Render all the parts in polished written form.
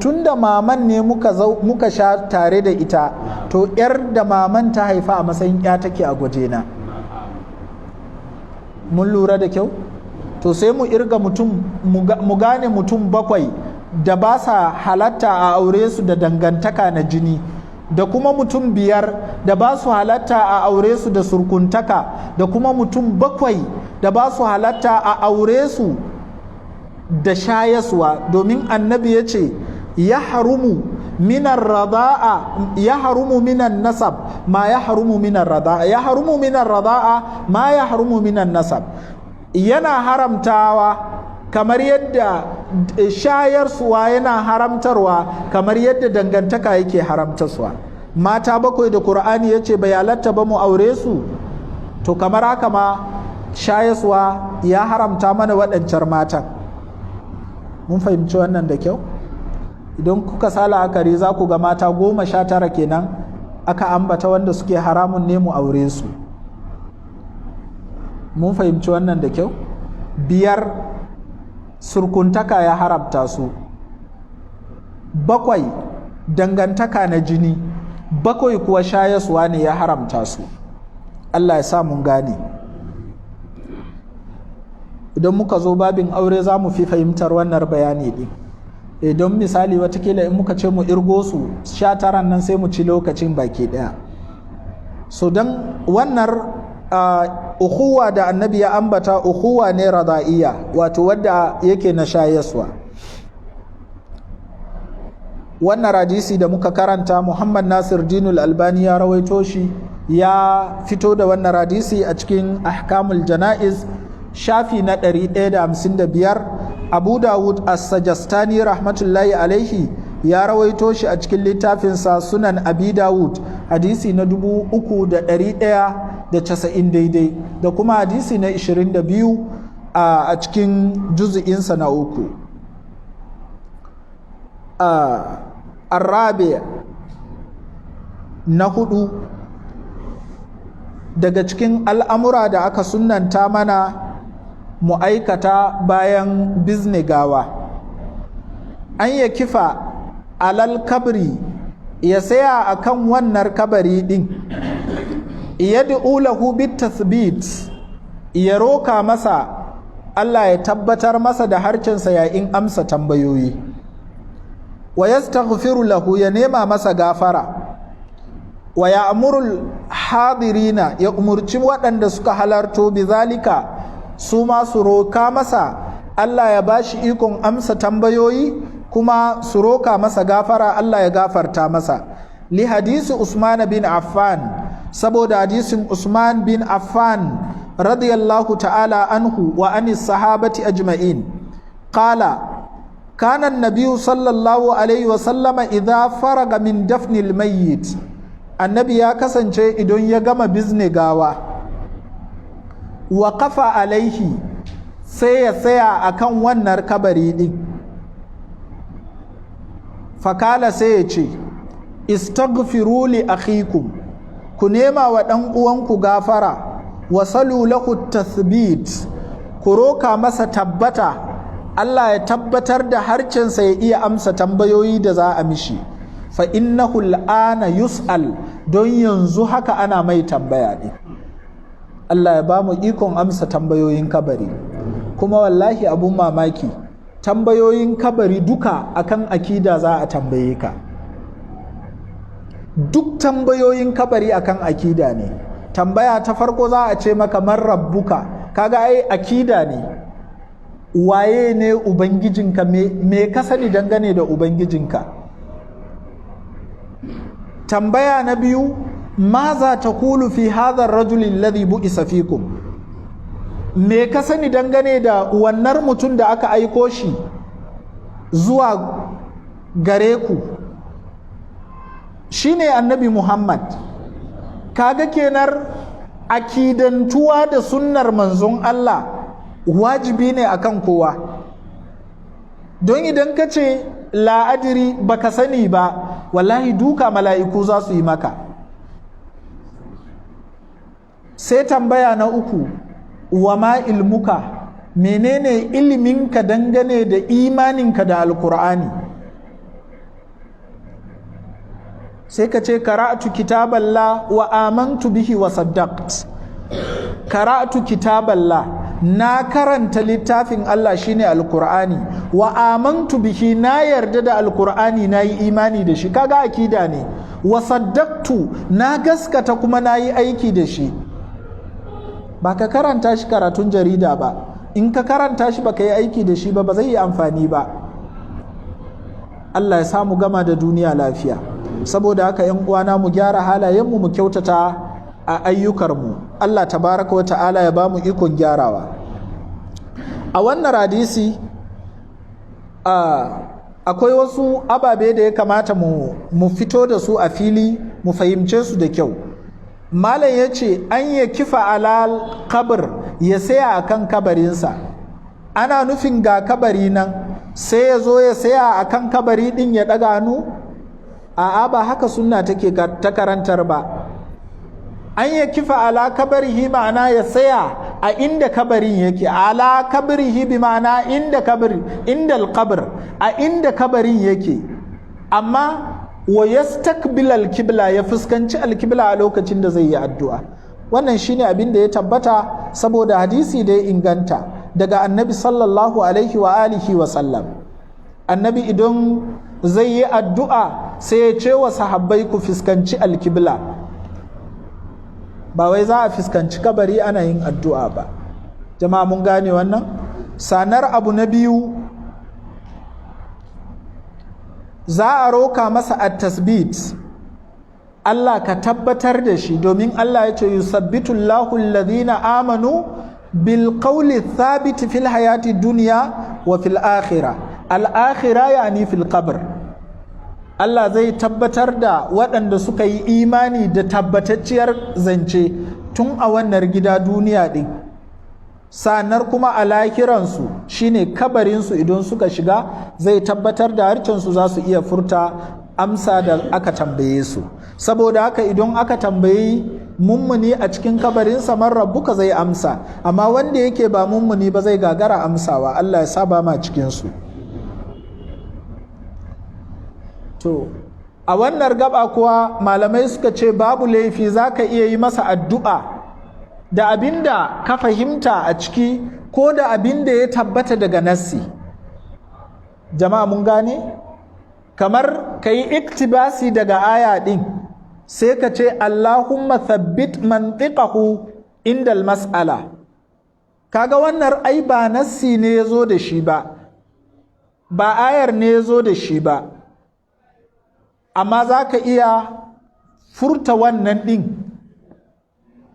tunda maman ne muka sha tare da ita, to yar da maman ta haifa a matsayin ya take a gwajena. Mun lura da kyau? To sai mu irga mutum, mu gane mutum bakwai da ba sa halatta a aure su da dangantaka na jini, da kuma mutum 5 da ba su halatta a aure su da surkuntaka, da kuma mutum 7 da ba su halatta a aure su da shayaswa. Domin Annabi ya ce, ya harumu minan rada'a, ya harumu minan nasab ma ya harumu minan rada'a, ya harumu minan rada'a ma ya harumu minan nasab. Yana haramtawa kamar yadda shayarsuwa yana haramtarwa, kamar yadda dangantaka yake haramtarwa. Mata 7 da Kur'ani ya ce bai halatta ba mu aure su, to kamar haka ma shayaswa ya haramta mana waɗancar matan. Mun fahimci wannan da kyau? Idan kuka sa la'akari, za ku ga mata 19 kenan aka ambata wanda suke haramun ne mu aure su. Mun fahimci wannan da kyau? 5 surkuntaka ya haramta su, 7 dangantaka na jini, 7 kuwa shayaswa ne ya haramta su. Allah ya sa mun gane. Idan muka zo babin aure, za mu fi fahimtar wannan bayani din. Idan misali watakila in muka ce mu irgo su 19 nan, sai mu ci lokacin baki daya. So don wannan ukhuwa da Annabi ya ambata, ukhuwa ne rada'iyya, wato wadda yake na shayaswa. Wannan hadisi da muka karanta, Muhammad Nasir Dinul Albani ya rawaito shi, ya fito da wannan hadisi a cikin Ahkamul Jana'iz, shafi na 155. Abu Dawud As-Sajastani rahmatullahi alaihi ya rawaito shi a cikin littafinsa Sunan Abi Dawud, hadisi na 3190 daidai, da kuma hadisi na 22 a cikin juzu'insa na 3. الرابع, na hudu daga cikin al'amura da aka sunanta mana mu aikata bayan bizne gawa, أن يقف على القبر, ya tsaya a kan wannan kabari ɗin, يدعو له بالتثبيت, ya roka masa Allah ya tabbatar masa da harcensa yayin amsa tambayoyi, ويستغفر له, ya nema masa gafara, ويأمر الحاضرين, ya umurci waɗanda suka halarto, بذلك, su ma su roka masa Allah ya bashi ikon amsa tambayoyi, kuma su roka masa gafara, Allah ya gafarta masa. لحديث عثمان بن عفان, saboda hadisin Usman bin Affan رضي الله تعالى عنه وعن الصحابة أجمعين قال: كان النبي صلى الله عليه وسلم إذا فرغ من دفن الميت, annabi ya kasance idan ya gama bizne gawa, وقف عليه, sai ya tsaya akan wannan kabari din, فقال, sai ya ce, استغفروا لأخيكم, ku nema wa ɗan uwanku gafara, وسلوا له التثبيت, ku roka masa tabbata, Allah ya tabbatar da harcensa ya iya amsa tambayoyi da za a mishi, فإنه الآن يسأل, don yanzu haka ana mai tambaya ne. Allah ya ba mu ikon amsa tambayoyin kabari. Kuma wallahi abun mamaki, tambayoyin kabari duka akan akida za a tambaye ka. Duk tambayoyin kabari akan akida ne. Tambaya ta farko za a ce maka, من ربك? Kaga ai akida ne. Waye ne ubangijinka? Me ka sani dangane da ubangijinka? Tambaya na biyu, ماذا تقول في هذا الرجل الذي بعث فيكم? Me ka sani dangane da wannan mutum da aka aiko shi zuwa gare ku? Shine Annabi Muhammad. Kaga kenan akidantuwa da sunnar manzon Allah wajibi ne akan kowa, don idan ka ce لا أدري, baka sani ba, wallahi duka mala'iku za su yi maka. Sai tambaya na uku, وما علمك? Menene iliminka dangane da imaninka da Alkur'ani? Sai ka ce qara'tu kitaballah wa amantu bihi wa saddaqt. Qara'tu kitaballah, na karanta littafin Allah shine alqur'ani, wa amantu bihi, na yarda da alqur'ani, na yi imani da shi, kaga akida ne, wa saddaqtu, na gaskata kuma na yi aiki da shi. Ba ka karanta shi karatun jarida ba. In ka karanta shi baka yi aiki da shi ba, ba zai yi amfani ba. Allah ya samu gama da duniya lafiya. Saboda haka yan uwana, mu gyara halayenmu, mu kyautata a ayyukarmu. Allah tabaraka wa ta'ala ya bamu ikon gyarawa. A wannan hadisi akwai wasu ababe da ya kamata mu fito da su a fili, mu fahimce su da kyau. Malam ya ce an ya kifa alal kabir, ya saya a kan kabarinsa. Ana nufin ga kabari nan, sai ya zo ya saya a kan kabari din ya ɗaga hannu? A'a, ba haka sunna take ta karantar ba. An ya kifa ala kabarihi, ma'ana ya saya a inda kabarin yake. Ala kabarihi bi ma'ana inda kabari, inda alqabr, a inda kabarin yake. Amma wa yastaqbil alqibla, ya fuskanci alqibla a lokacin da zai yi addu'a. Wannan shine abin da ya tabbata, saboda hadisi da ya inganta daga Annabi sallallahu alaihi wa alihi wa sallam. Annabi idan zai yi addu'a, sai ya ce wa sahabbai, "Ku fuskanci alkibla." Ba wai za a fuskanci kabari ana yin addu'a ba. Jama'a, mun gane wannan? Sanar abu na biyu, za a roka masa at tasbit, Allah ka tabbatar da shi, domin Allah ya ce yusabbitu Allahu alladhina amanu bil qawli thabit fil hayati dunya wa fil akhirah. Al akhirah yani fil qabr. Allah zai tabbatar da waɗanda suka yi imani da tabbatacciyar zance tun a wannan gida duniya ɗin, sanar kuma a lahiransu, shine kabarinsu, idan suka shiga zai tabbatar da harcensu, za su iya furta amsa da aka tambaye su. Saboda haka idan aka tambayi mummuni a cikin kabarinsa, "Man rabbuka?" zai amsa, amma wanda yake ba mummuni ba zai gagara amsawa. Allah ya saba ma cikinsu. To a wannan gaba kuwa malamai suka ce babu laifi, za ka iya yi masa addu'a da abinda ka fahimta a ciki ko da abinda ya tabbata daga nassi. Jama'a, mun gane? Kamar ka yi iktibasi daga aya ɗin, sai ka ce "Allahumma thabbit mantiqahu indal mas'ala". Kaga wannan ai ba nassi ne ya zo da shi ba, ba ayar ne ya zo da shi ba, amma za ka iya furta wannan ɗin,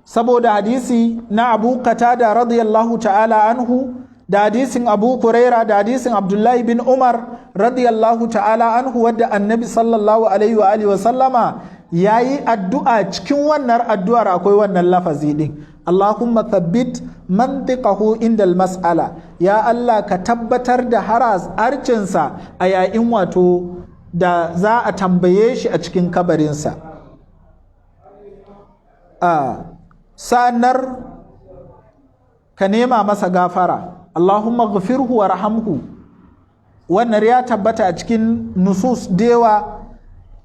saboda hadisi na Abu Qatada radiyallahu ta'ala anhu, da hadisin Abu Huraira, da hadisin Abdullahi bin Umar radiyallahu ta'ala anhu, wadda Annabi sallallahu alaihi wa alihi wa sallama yayi addu'a. Cikin wannan addu'ar akwai wannan lafazi din, "Allahumma thabbit mantiqahu indal mas'ala", ya Allah ka tabbatar da haras arcinsa a yayin wato da za a tambaye shi a cikin kabarinsa. A sa'annar ka nema masa gafara, "Allahumma ghafirhu warhamhu". Wannan ya tabbata a cikin nusus dewa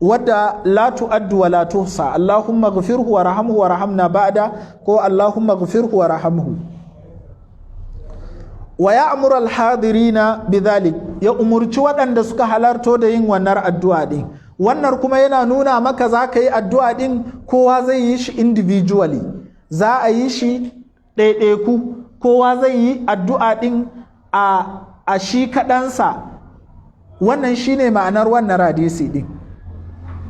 wadda la tu'addu wa la tuhsa. "Allahumma ghafirhu warhamhu warhamna ba'da", ko "Allahumma ghafirhu warhamhu". Wa ya'muru al-hadirina bidhalik, ya umurci waɗanda suka halarto da yin wannan addu'a din. Wannan kuma yana nuna maka za ka yi addu'a din, kowa zai yi shi individually, za a yi shi ɗaiɗaiku, kowa zai yi addu'a din a shi kaɗansa. Wannan shine ma'anar wannan hadisi din,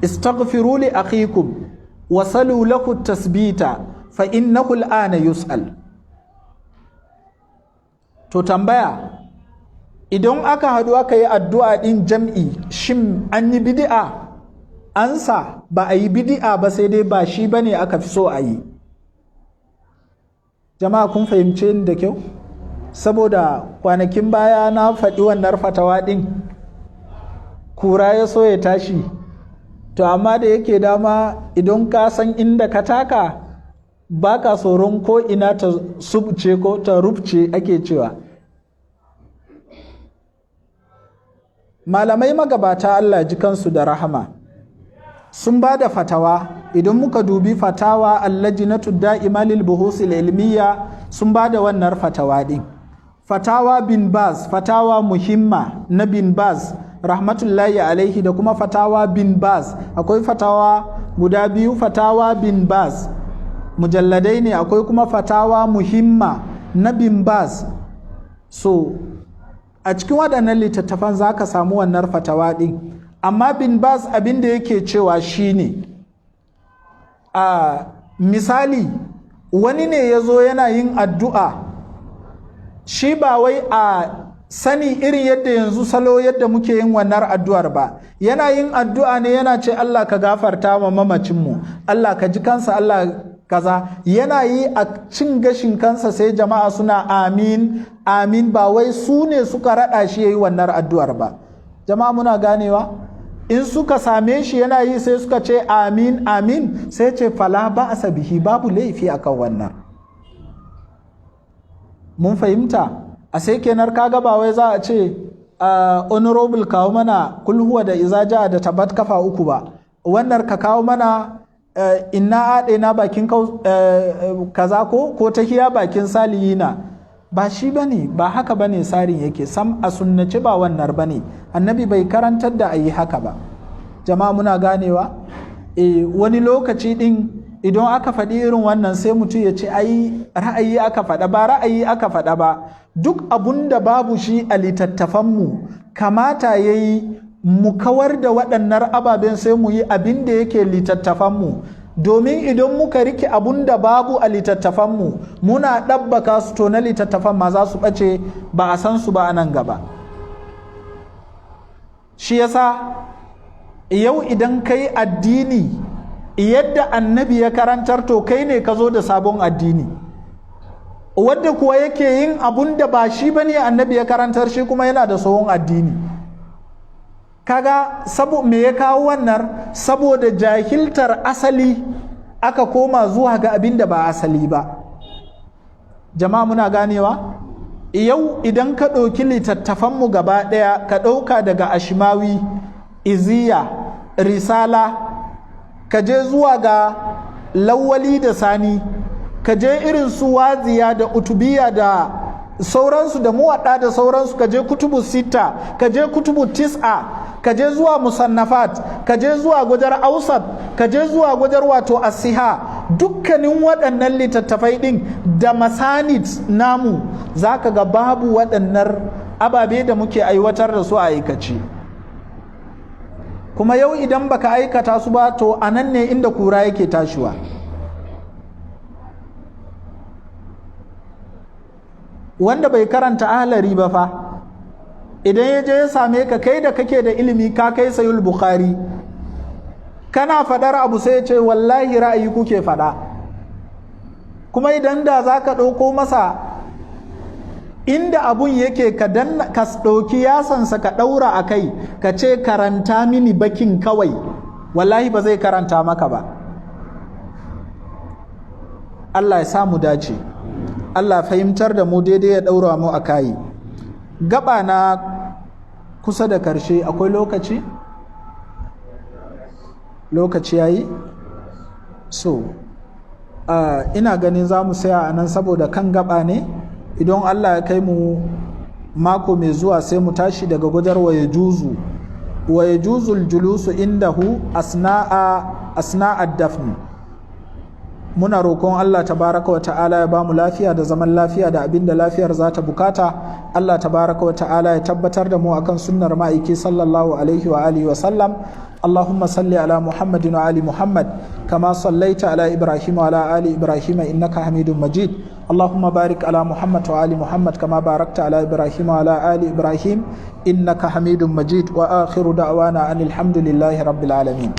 "Istaghfiru li akhikum wa salu lahu tasbita fa innahu al'ana yus'al". To tambaya, idan aka haɗu aka yi addu'a ɗin jam'i, shin an yi bidi'a? Ansa, ba a yi bidi'a ba, sai dai ba shi bane aka fi so a yi. Jama'a, kun fahimce ni da kyau? Saboda kwanakin baya na faɗi wannan fatawa ɗin, kura ya so ya tashi. To amma da yake dama idan ka san inda ka taka, ba ka tsoron ko ina ta subce ko ta rubce ake cewa. Malamai magabata, Allah ji kansu da rahama, Sun ba da fatawa. Idan muka dubi fatawa allajinatu da'ima lil buhusil ilmiya, sun ba da wannan fatawa din. Fatawa Bin Baz, fatawa muhimma na Bin Baz rahmatullahi alaihi, da kuma fatawa Bin Baz, akwai fatawa guda biyu, fatawa Bin Baz mujalladai ne, akwai kuma fatawa muhimma na Bin Baz. So a cikin waɗannan littattafan za ka samu wannan fatawa ɗin. Amma Bin Baz abin da yake cewa shine, a misali wani ne ya zo yana yin addu'a, shi ba wai a sani irin yadda yanzu salo yadda muke yin wannan addu'ar ba. Yana yin addu'a ne, yana ce, "Allah ka gafarta wa mamacinmu, Allah ka ji kansa, Allah kaza." Yana yi a cin gashin kansa, sai jama'a suna "amin, amin". Ba wai su ne suka raɗa shi yayi wannan addu'ar ba. Jama'a, muna ganewa? In suka same shi yana yi, sai suka ce "amin, amin", sai ce fala ba bihi, babu laifi akan wannan. Mun fahimta? A sai kenan kaga ba wai za a ce, "Honorable, kawo mana kulhuwa da izaja da tabat kafa uku" ba. Wannan ka kawo mana inna aɗena bakin kaza ko tahiya bakin salihina, ba shi bane, ba haka bane tsarin yake sam a sunnace. Ba wannan bane, Annabi bai karantar da ayi haka ba. Jama'a, muna ganewa? Wani lokaci din idan aka faɗi irin wannan, sai mutum ya ce ai ra'ayi aka faɗa. Ba ra'ayi aka faɗa ba. Duk abun da babu shi a littattafanmu, kamata ya yi mu kawar da waɗannan ababen, sai mu yi abin da yake littattafanmu. Domin idan muka rike abun da babu a littattafanmu muna ɗabbaka su, to na littattafan ma za su ɓace, ba a san su ba a nan gaba. Shi yasa yau idan kai addini yadda Annabi ya karantar, to kai ne ka zo da sabon addini. Wadda kuwa yake yin abun da ba shi bane Annabi ya karantar, shi kuma yana da tsohon addini. Kaga sabo me ya kawo wannan? Saboda jahiltar asali, aka koma zuwa ga abin da ba asali ba. Jama'a, muna ganewa? Yau idan ka ɗauki littattafanmu gaba ɗaya, ka ɗauka daga Ashimawi, Iziya, Risala, ka je zuwa ga Lawali da Sani, ka je irin su Waziya da Utubiya da sauransu da Muwaɗa da sauransu, ka je Kutubu Sita, ka je Kutubu Tis'a, ka je zuwa Musannafat, ka je zuwa gujar Ausat, ka je zuwa gujar wato Asiha, dukkanin waɗannan littattafai ɗin da masanid namu, za ka ga babu waɗannan ababe da muke aiwatar da su a aikace. Kuma yau idan baka aikata su ba, to a nan ne inda kura yake tashiwa. Wanda bai karanta Ahlari ba fa, idan ya je ya same ka, kai da kake da ilimi, ka kai Sayul Bukhari, kana faɗar abu, sai ya ce wallahi ra'ayi kuke faɗa. Kuma idan da za ka ɗauko masa inda abun yake, ka ɗauki yasansa ka ɗaura a kai, ka ce karanta mini bakin kawai, wallahi ba zai karanta maka ba. Allah ya samu dace, Allah fahimtar da mu daidai, ya ɗaura mu a kayi. Gaba na kusa da karshe, akwai lokaci? Lokaci yayi? So ina ganin za mu saya a nan saboda kan gaba ne. Idan Allah ya kai mu mako mai zuwa, sai mu tashi daga gujar wa ya juzu julusu indahu asna'a dafn. Muna roƙon Allah tabaraka wa ta'ala ya bamu lafiya da zaman lafiya da abin da lafiyar za ta bukata. Allah tabaraka wa ta'ala ya tabbatar da mu akan sunnar Ma'aiki sallallahu alaihi wa alihi wa sallam. اللهم صل على محمد وآل محمد كما صليت على إبراهيم وعلى آل إبراهيم إنك حميد مجيد. اللهم بارك على محمد وآل محمد كما باركت على إبراهيم وعلى آل إبراهيم إنك حميد مجيد. وآخر دعوانا أن الحمد لله رب العالمين.